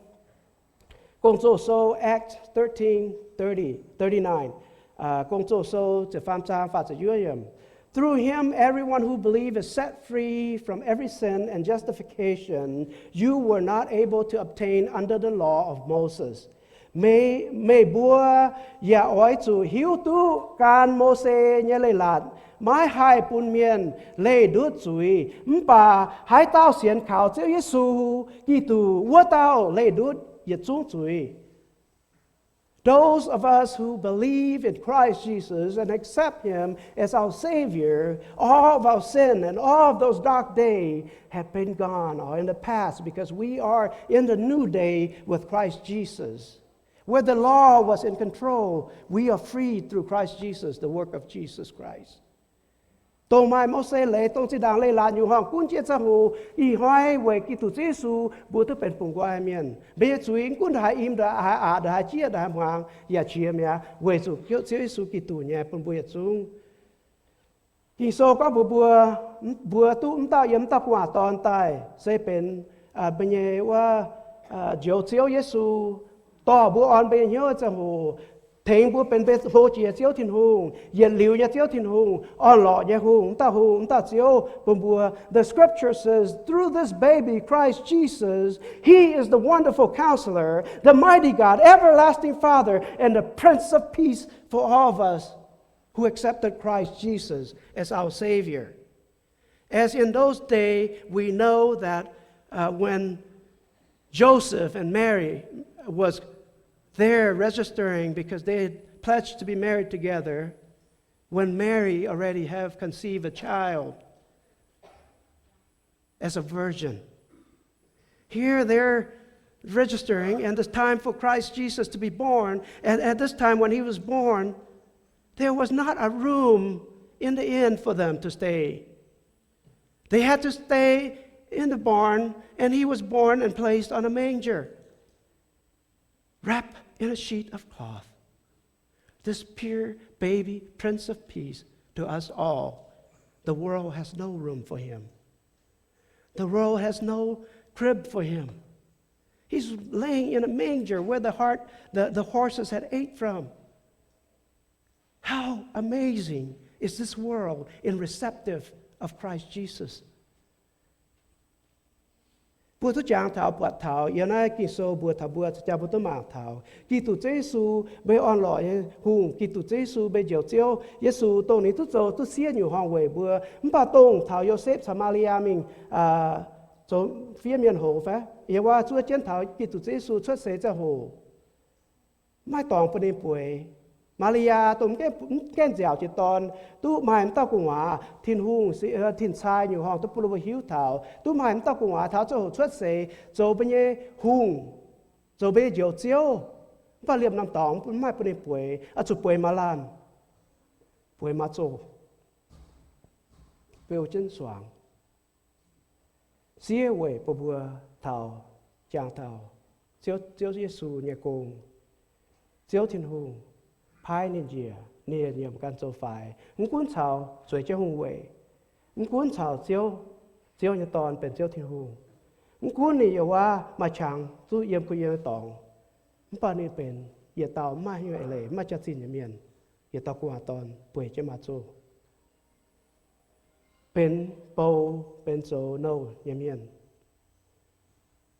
Gong-Zoh Sou, Acts thirteen thirty, thirty-nine. Gong-Zoh Sou ziepc faam zaang faah ziepc yuoqv yiemc. Through him, everyone who believes is set free from every sin and justification you were not able to obtain under the law of Moses. Meih, meih mbuo yaac oix zuqc hiuv duqv gan Mose nyei leiz-latc maiv haih bun mienh leih ndutv zuiz, mv baac haaix dauh sienx kaux Ziouv Yesu Giduc, wuov dauh leih ndutv yietc zungv zuiz. Those of us who believe in Christ Jesus and accept him as our Savior, all of our sin and all of those dark days have been gone or in the past, because we are in the new day with Christ Jesus. Where the law was in control, we are freed through Christ Jesus, the work of Jesus Christ. Dongh maaih Mose Leiz, dongh zinh ndaangc leiz-latc nyungc horngh gunv jienv ziangh hoc, ih hnoi weic Giduc Ziouv Yesu, mbuo duqv benx bungx nqoi mienh. Mbuo nyei zuiz mv gunv ndongc haaix im, ndongc haaix aqc, ndongc haaix jieqv, ndongc haaix hmuangx, yaac qiex mi'aqv weic zuqc Ziouv Yesu Giduc nyei bun mbuo yietc zungv. Ging-Sou gorngv mbuox mbuo, mbuo duqv mv dauh yiem mv dauh gu'nguaaz dorn daaih se benx mbuo nyei wuov Njoux Ziouv Yesu, dorh mbuo orn mbuo nyei hnyouv ziangh hoc, tengx mbuo benx mbuo hlo jiex Ziouv Tin-Hungh, yietc liuz nyei Ziouv Tin-Hungh, orn-lorqc nyei Hungh, mv dauh Hungh, mv dauh Ziouv bun mbuo. The scripture says, through this baby, Christ Jesus, he is the wonderful counselor, the mighty God, everlasting Father, and the Prince of Peace for all of us who accepted Christ Jesus as our Savior. As in those days, we know that uh, when Joseph and Mary was there registering because they had pledged to be married together, when Mary already have conceived a child as a virgin. Here they're registering, and it's time for Christ Jesus to be born. And at this time when he was born, there was not a room in the inn for them to stay. They had to stay in the barn, and he was born and placed on a manger, wrapped in a sheet of cloth. This pure baby, Prince of Peace, to us all, the world has no room for him. The world has no crib for him. He's laying in a manger where the heart, the, the horses had ate from. How amazing is this world in receptive of Christ Jesus. Mbuo duqv jangx taux, buatc taux yiem naaiv Ging-Sou mbuox taux mbuo, jangx mbuo duqv mangc taux Giduc Ziouv Yesu, mbuo nyei orn-lorqc nyei Hungh, Giduc Ziouv Yesu, mbuo Njoux Ziouv Yesu, dongh ninh duqv zoux duqv siev nyungc horngh weic mbuo. Mv baac dongh taux Yosepv caux Maa^li^yaa mingh zoux fiev mienh hoz fai, yaac wuov zuov jienv taux Giduc Ziouv Yesu cuotv seix ziangh hoc, maiv dorngx bun ninh bueix. Maa^li^yaa dongh mv gaengh nziaauc jiex dorn, duqv maaih mv dauh gu'nguaaz, Tin-Hungh, Tin-Sai nyungc horngh duqv bun mbuo hiuv taux, duqv maaih mv dauh gu'nguaaz taux ziangh hoc cuotv seix zoux mbuo nyei Hungh, zoux mbuo nyei Njoux Ziouv. Mv baac liemh norm dorngx mv maaih bun ninh bueix, oix zuqc bueix maaih laanh. bueix maa-zoh, beu jienv suangx. Siev weic bun mbuo taux, jangx taux Ziouv, Ziouv Yesu nyei gong. Ziouv Tin-Hungh paaiv ninh njiec, ninh nyiemc ganh zoux faix, mv gunv caux zueiz jienv hungh weic, mv gunv caux Ziouv, Ziouv nyei Dorn benx Ziouv Tin-Hungh. Mv gunv ninh yiem wuov maaih qangx zuqv yiem kuh yiem nyei dorngx, mv baac ninh benx yietc dauh mv maaih hnyouv eix leiz, mv maaih jaax-zinh nyei mienh, yietc dauh gu'nguaaz dorn bueix jienv maa-zoh, benx bou, benx zoux nouh nyei mienh,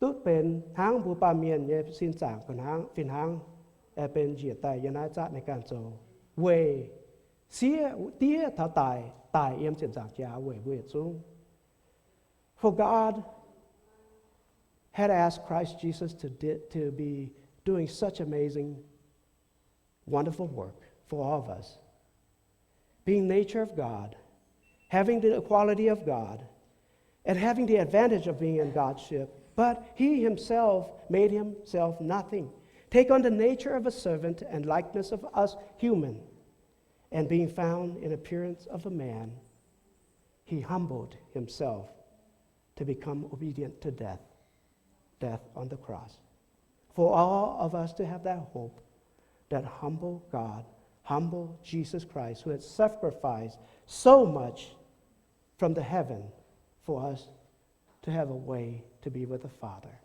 duqv benx hnangv mbuo baamh mienh nyei sin zaangc fih hnangv, fih hnangv, benx njiec daaih yiem naaiv zatv ninh ganh zoux, weic siev diev taux daic, daic yiem ziepc nzaangc jaax weic mbuo yietc zungv. For God had asked Christ Jesus to di-, to be doing such amazing, wonderful work for all of us. Being nature of God, having the equality of God, and having the advantage of being in Godship, but he himself made himself nothing, take on the nature of a servant and likeness of us human, and being found in appearance of a man, he humbled himself to become obedient to death, death on the cross. For all of us to have that hope, that humble God, humble Jesus Christ, who had sacrificed so much from the heaven for us to have a way to be with the Father.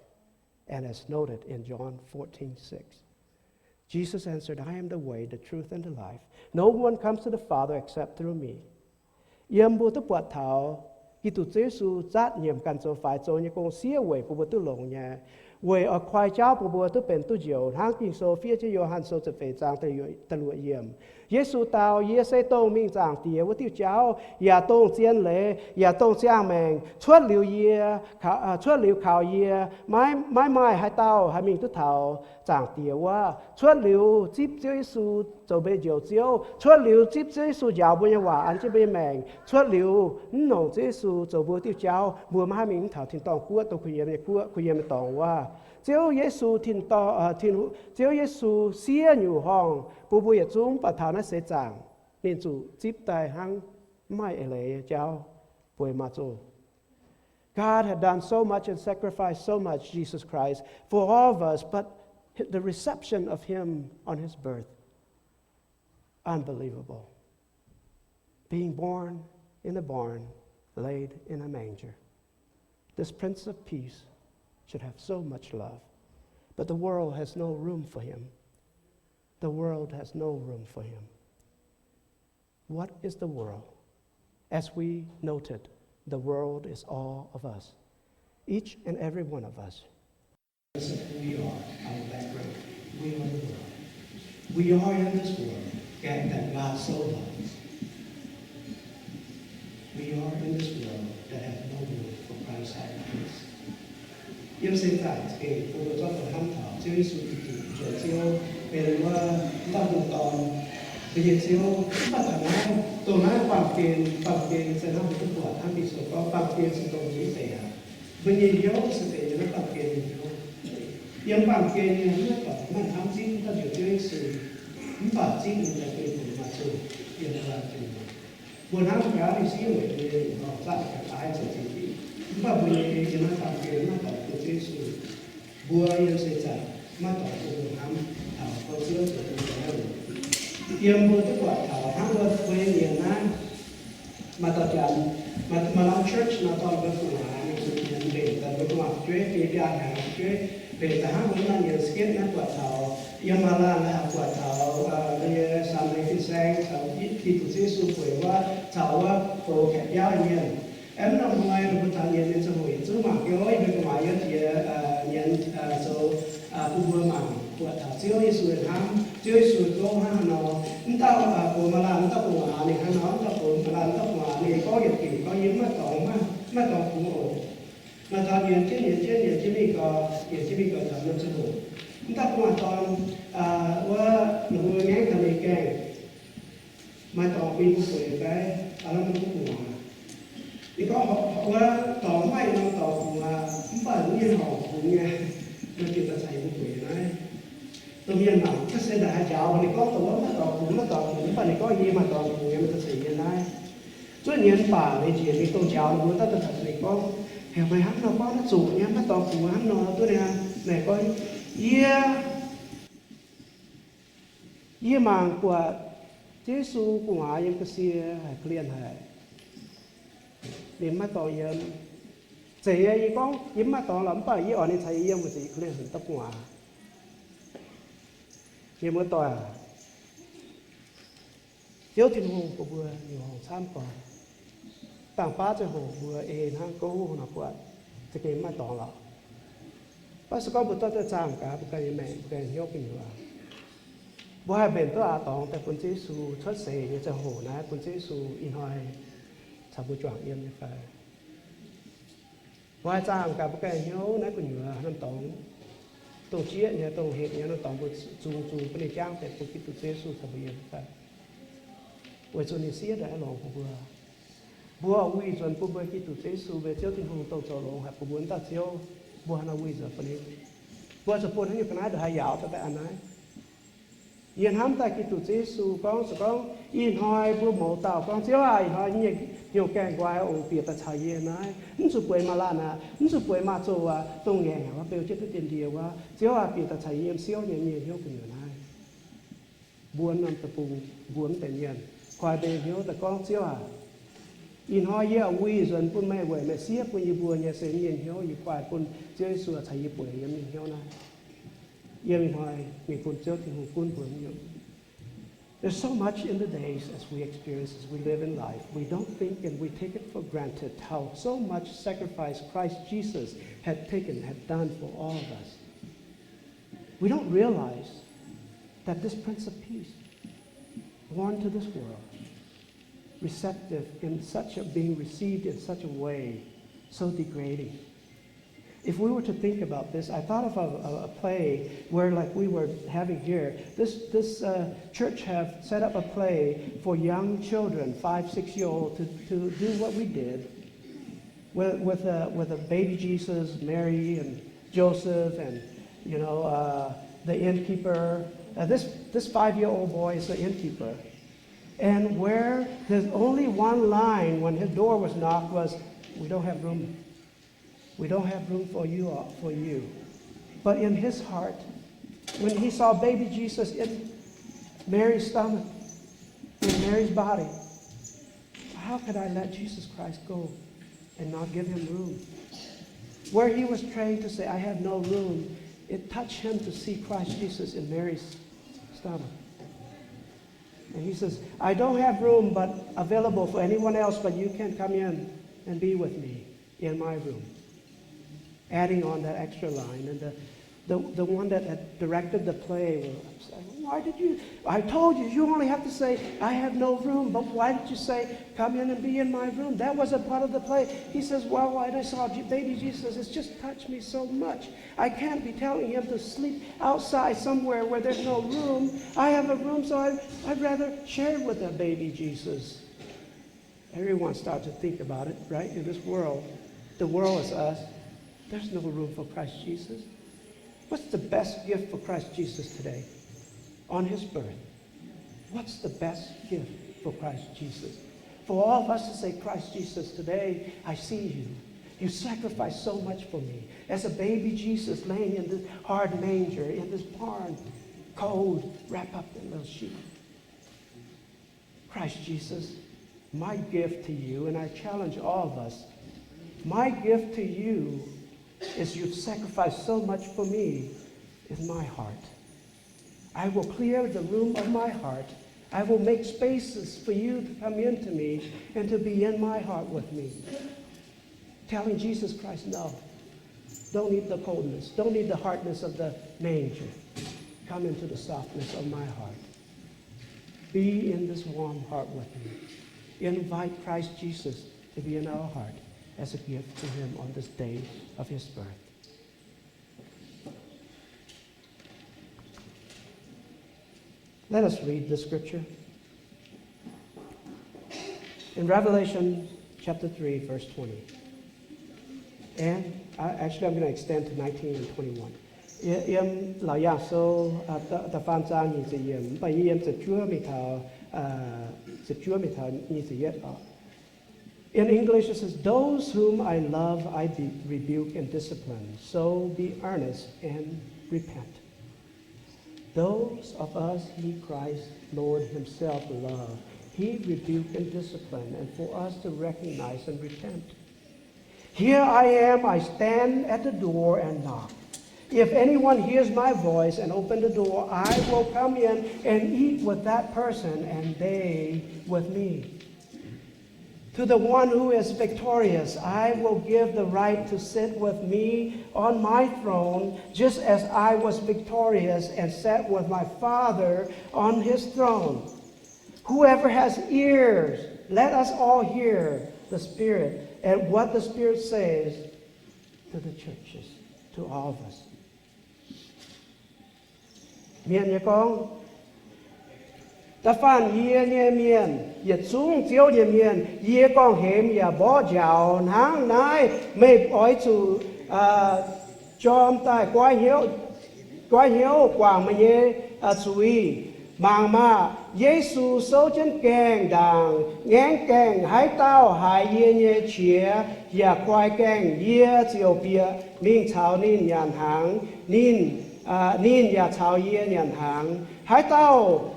And as noted in John fourteen six, Jesus answered, I am the way, the truth, and the life. No one comes to the Father except through me. Yiem mbuo duqv buatc taux Giduc Yesu zatv nyiemc ganh zoux faix zoux nyei gong siev weic bun mbuo duqv longx nyei, weic oix koi jauv bun mbuo duqv benx duqv njoux, hnangv Ging-Sou fiev jienv Yo^han Sou ziepc feix zaang da'luoqc yiemc. Yesu dau, Yie se dongh mingh Zaangc Diex wuov diuh jauv, yaac dongh zien leiz, yaac dongh ziangh maengc. Cuotv liuz yie, cuotv liuz kaux yie, maiv maaih haaix dauh haih mingh duqv taux Zaangc Diex wuov. Cuotv liuz zipv Ziouv Yesu zoux mbuo nyei Njoux Ziouv. Cuotv liuz zipv Ziouv Yesu njaaux mbuo nyei waac an jienv mbuo nyei maengc. Cuotv liuz mv nongc Ziouv Yesu zoux mbuo diuh jauv, mbuo maiv haih mingh mv taux tin-dorngh guoqv, dongh kuh yiem nyei guoqv, kuh yiem nyei dorngx wuov. Ziouv Yesu tin-dorngh, Ziouv Yesu siev nyungc horngh bun mbuo yietc zungv, mv baac taux naaiv seix zaangc ninh zuqc zipv daaih hnangv mv maaih eix leiz nyei jauv, bueix maa-zoh. God had done so much and sacrificed so much, Jesus Christ, for all of us, but the reception of him on his birth, unbelievable. Being born in a barn, laid in a manger. This Prince of Peace should have so much love, but the world has no room for him. The world has no room for him. What is the world? As we noted, the world is all of us, each and every one of us. Who we are, our background. We are the world. We are in this world that, that God so loves. We are in this world that has no room for Christ having place. Yiem seix zaangc za'gengh bun mbuo zorqv duqv hnamv taux Ziouv Yesu Giduc zoux Ziouv, benx wuov dauh hungh dorn, mbuo nyei Ziouv. Mv baac taux naaiv, dongh naaiv baamh gen, baamh gen se hnangv mbuo duqv buatc hnangv Ging-Sou gorngv, baamh gen se dongh zuiz deix aqv. Mbuo nyei hnyouv se benx yiem naaiv baamh gen nyei hnyouv. Yiem baamh gen nyei maiv dungx maaih hnamv zipv, mv dungx njoux Ziouv Yesu, mv baac zipv ninh daaih bun mbuo maaih zuqc yiem naaiv baamh gen. Mbuo hnamv gaax ninh siev weic mbuo nyei lingc horngh, zaah ga'naaiv zoux zingh diqv. Mv baac mbuo nyei yiem naaiv baamh gen maiv dungx bun Ziouv Yesu. Mbuo yiem seix zaangc maiv dungx bun mbuo hnamv taux gorngv Ziouv zoux bun mbuo hnangv. Yiem mbuo duqv buatc taux hnangv mbuo, mbuo nyei mienh naaiv, maaih dauh janx, maaih, maaih lamh church nor dorh mbuo gu'nguaaz mingh zuqc nyienz mbenc daaih mbuo gu'nguaaz fu'jueiv, biei biaa hnyangx fu'jueiv, mbenc daaih hnangv mbuo maaih nyienz sketv naaiv buatc taux yiem Malaysia buatc taux, aa, nyei San Mei fin saeng caux Giduc Yesu bueix wuov, caux wuov goux kaeqv biauv nyei mienh. Aeqv, mv norm hnoi ninh mbuo taux nyienz nyei ziangh hoc yietc zungv mangc gaax, yie mbuo gu'nguaaz yiem jiex, aa, nyienz, aa, zoux, aa, bun mbuo mangc buatc taux Ziouv Yesu nyei hnamv, Ziouv Yesu gouv hnangv haaix nor. Mv dauh, aa, goux Malaysia, mv dauh gu'nguaaz ninh hnangv nor, mv dauh goux Malaysia, mv dauh gu'nguaaz ninh gorngv yietc diuc gorngv, yie mv maaih dorngx, mv maaih dorngx kungx oc. Maaih taux nyienz jienv nyienz jienv nyienz jienv mingh gau, nyienz jienv mingh gau taux norm ziangh hoc, mv dauh gu'nguaaz dorn, aa, wuov ninh mbuo ngaengv taux ninh gaengh, maaih dorngx bun mbuo bueix fai, aa, lamh mbuo gu'nguaaz. Ninh gorngv, wuov dorngx maaih norm dorngx kungx aqv, mv baac mv nyei horngc kungx nyei. Maaih diuc daaih caux yie mbuo bueix naaiv. Domh mienh mangc, ga'naaiv se ndaaih haih njaaux ninh gorngv dongh wuov maiv dorngx kungx, maiv dorngx kungx, mv baac ninh gorngv yie maaih dorngx kungx nyei, meih daaih ceix yie naaiv. Zuov nyienz baac ninh njiec mingh dongh njaaux ninh mbuo daaih, daaih taux ninh gorngv, heuc meih hnangv nor gorngv naaiv zuqc nyei, maiv dorngx kungx hnangv nor duqv niaa. Ninh gorngv, yie, yie mangc buatc Yesu gu'nguaaz yiem ga'sie haic, korv-lienh haic. Ninh maiv dorngx yiem. Zeiz nyei, yie gorngv yie mv maaih dorngx lorqc, mv baac yie oix ninh caux yie yiem weic zuqc yie korv-lienh haic, da'gu'nguaaz. Mienh muoz-doic aac, Ziouv Tin-Hungh bun mbuo nyungc horngc camv gorx. Dangh baav ziangh hoc mbuo ei hnangv gouv nor buatc za'gengh mv maaih dorngx lorqc. Mv baac se gorngv mbuo dorh daaih zaah gaax mbuo ganh nyei maengc, mbuo ganh nyei hnyouv gu'nyuoz, mbuo haih mbenc duqv aax dorngx daaih bun Ziouv Yesu. Cuotv seix nyei ziangh hoc naaiv bun Ziouv Yesu, ih hnoi caux mbuo juangc yiem nyei fai? Mbuo haih zaah gaax mbuo ganh nyei hnyouv naaiv gu'nyuoz norm dorngx, dongh jieqv nyei, dongh hepc nyei norm dorngx, mbuo zungx zungx bun ninh jangv deix bun Giduc Ziouv Yesu caux mbuo yiem fai? Weic zuqc ninh siev daaih longx bun mbuo. Mbuo oix wuih nzuonx bun mbuo Giduc Ziouv Yesu, mbuo Ziouv Tin-Hungh, dongh zoux longx haic bun mbuo wuov dauh Ziouv. Mbuo haaix nor wuih nzuonx bun ninh? Mbuo zuqc bun haaix nyungc ga'naaiv ndongc haaix yaauc daaih aqv naaiv? Yie hnamv daaih Giduc Ziouv Yesu gorngv, se gorngv ih hnoi mbuo mouz dauh gorngv, Ziouv aac, ih hnoi nyei hnyouv gaengh nqoi oc, bieqc daaih caux yie naaiv. Mv zuqc bueix maaz-laanh aqv, mv zuqc bueix maaz-zoh aqv, dongh ngaengc aqv, wuov beu jienv duqv dien ndie wuov, Ziouv aac, bieqc daaih caux yie yiem siouv nyei mienh hnyouv gu'nyuoz naaiv. Mbuo norm deic-bung, mbuo mv deix mienh, koi mbuo nyei hnyouv daaih gorngv, Ziouv aac, ih hnoi yie oix wuih nzuonx bun meih weic meih siev bun yie mbuo nyei se mienh hnyouv, yie koi bun Ziouv Yesu caux yie bueix yiem mienh hnyouv naaiv. Yiem ih hnoi mingh bun Ziouv Tin-Hungh gunv mbuo nyei. There's so much in the days as we experience, as we live in life, we don't think and we take it for granted how so much sacrifice Christ Jesus had taken, had done for all of us. We don't realize that this Prince of Peace, born to this world, receptive in such a, being received in such a way, so degrading. If we were to think about this, I thought of a, a, a play where, like we were having here, this, this uh, church have set up a play for young children, five, six year old, to, to do what we did with, with, a, with a baby Jesus, Mary and Joseph, and, you know, uh, the innkeeper. Uh, this, this five year old boy is the innkeeper. And where there's only one line when his door was knocked was, "We don't have room. We don't have room for you, uh, for you." But in his heart, when he saw baby Jesus in Mary's stomach, in Mary's body, "How could I let Jesus Christ go and not give him room?" Where he was trying to say, "I have no room," it touched him to see Christ Jesus in Mary's stomach. And he says, "I don't have room but available for anyone else, but you can come in and be with me in my room." Adding on that extra line, and the, the, the one that had directed the play was upset. "Why did you, I told you, you only have to say, 'I have no room,' but why did you say, 'Come in and be in my room'? That wasn't part of the play." He says, "Well, when I saw Je-, baby Jesus, it's just touched me so much. I can't be telling him to sleep outside somewhere where there's no room. I have a room, so I, I'd rather share it with that baby Jesus." Everyone starts to think about it, right? In this world, the world is us. There's no room for Christ Jesus. What's the best gift for Christ Jesus today? On his birth, what's the best gift for Christ Jesus? For all of us to say, "Christ Jesus, today I see you. You sacrificed so much for me." As a baby Jesus laying in this hard manger, in this barn, cold, wrapped up in little sheet. Christ Jesus, my gift to you, and I challenge all of us, my gift to you is you've sacrificed so much for me, is my heart. I will clear the room of my heart. I will make spaces for you to come into me and to be in my heart with me. Telling Jesus Christ, "No, don't need the coldness, don't need the hardness of the manger. Come into the softness of my heart. Be in this warm heart with me." Invite Christ Jesus to be in our heart as a gift to him on this day of his birth. Let us read the scripture. In Revelation chapter three, verse twenty. And, uh, actually, I'm gonna extend to nineteen and twenty-one. Yiem Laauc Yaangh Sou da'faam zaang nyic ziepc yiemc, mv baac yie yiem ziepc juov mingh taux, ziepc juov mingh taux nyic ziepc yietv oc. In English, it says, "Those whom I love, I be- rebuke and discipline. So be earnest and repent." Those of us he Christ Lord himself love, he rebuke and discipline, and for us to recognize and repent. Here I am, I stand at the door and knock. If anyone hears my voice and open the door, I will come in and eat with that person and they with me. To the one who is victorious, I will give the right to sit with me on my throne, just as I was victorious and sat with my Father on his throne. Whoever has ears, let us all hear the Spirit and what the Spirit says to the churches, to all of us. Mienh nyei gorngv, da'faanh yie nyei mienh, yietc zungv Ziouv nyei mienh, yie gorngv-hemx yaac mborqv njaaux. Hnangv naaiv meih oix zuqc jorm daaih goiv hnyouv guangc meih nyei zuiz. Mangc maah! Yesu souv jienv gaengh ndaangc, ngaengv gaengh, Haaix dauh haiz yie nyei qiex yaac koi gaengh, yie ziouc bieqc mingh caux ninh nyanc hnaangx, ninh, ninh yaac caux yie nyanc hnaangx. Haaix dauh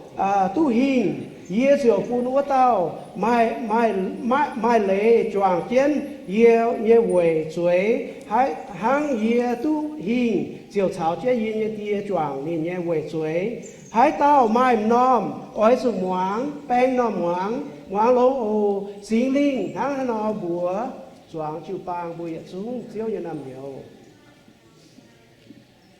duqv hingh, yie ziouc bun wuov dauh maaih leiz juangc jienv yie nyei weic zueiz, hnangv yie duqv hingh ziouc caux jienv yie nyei Die juangc ninh nyei weic zueiz. Haaix dauh maaih m'normh oix zuqc muangx, baeng m'normh muangx, muangx longx oc. Singx Lingh hnangv haaix nor mbuox zuangx jiu-baang mbuo yietc zungv Ziouv nyei naamh nyouz.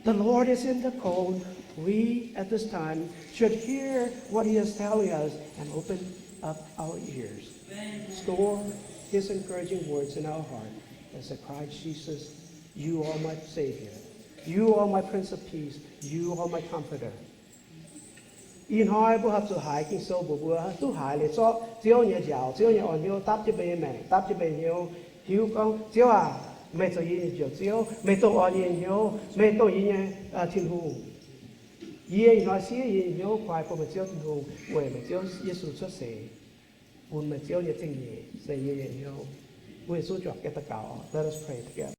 The Lord is in the cold. We, at this time, should hear what he is telling us and open up our ears. Store his encouraging words in our heart as the Christ Jesus, you are my Savior. You are my Prince of Peace. You are my Comforter. Ih hnoi mbuo horpc zuqc haiz Ging-Sou mbuox mbuo duqv haiz leiz zorqv Ziouv nyei njaaux, Ziouv nyei orn hnyouv dapv jienv mbuo nyei maengc, dapv jienv mbuo nyei hnyouv, hiuv gorngv, Ziouv aac, meih zoux yie nyei Njoux Ziouv, meih dongh orn yie nyei hnyouv, meih dongh yie nyei Tin-Hungh. Yie ih hnoi siev yie nyei hnyouv koi bun meih Ziouv Tin-Hungh weic meih Ziouv Yesu cuotv seix, bun meih Ziouv nyei zingh nyeic se yie nyei hnyouv. Mbuo yietc zungv juangc jienv daux gaux. Let us pray together.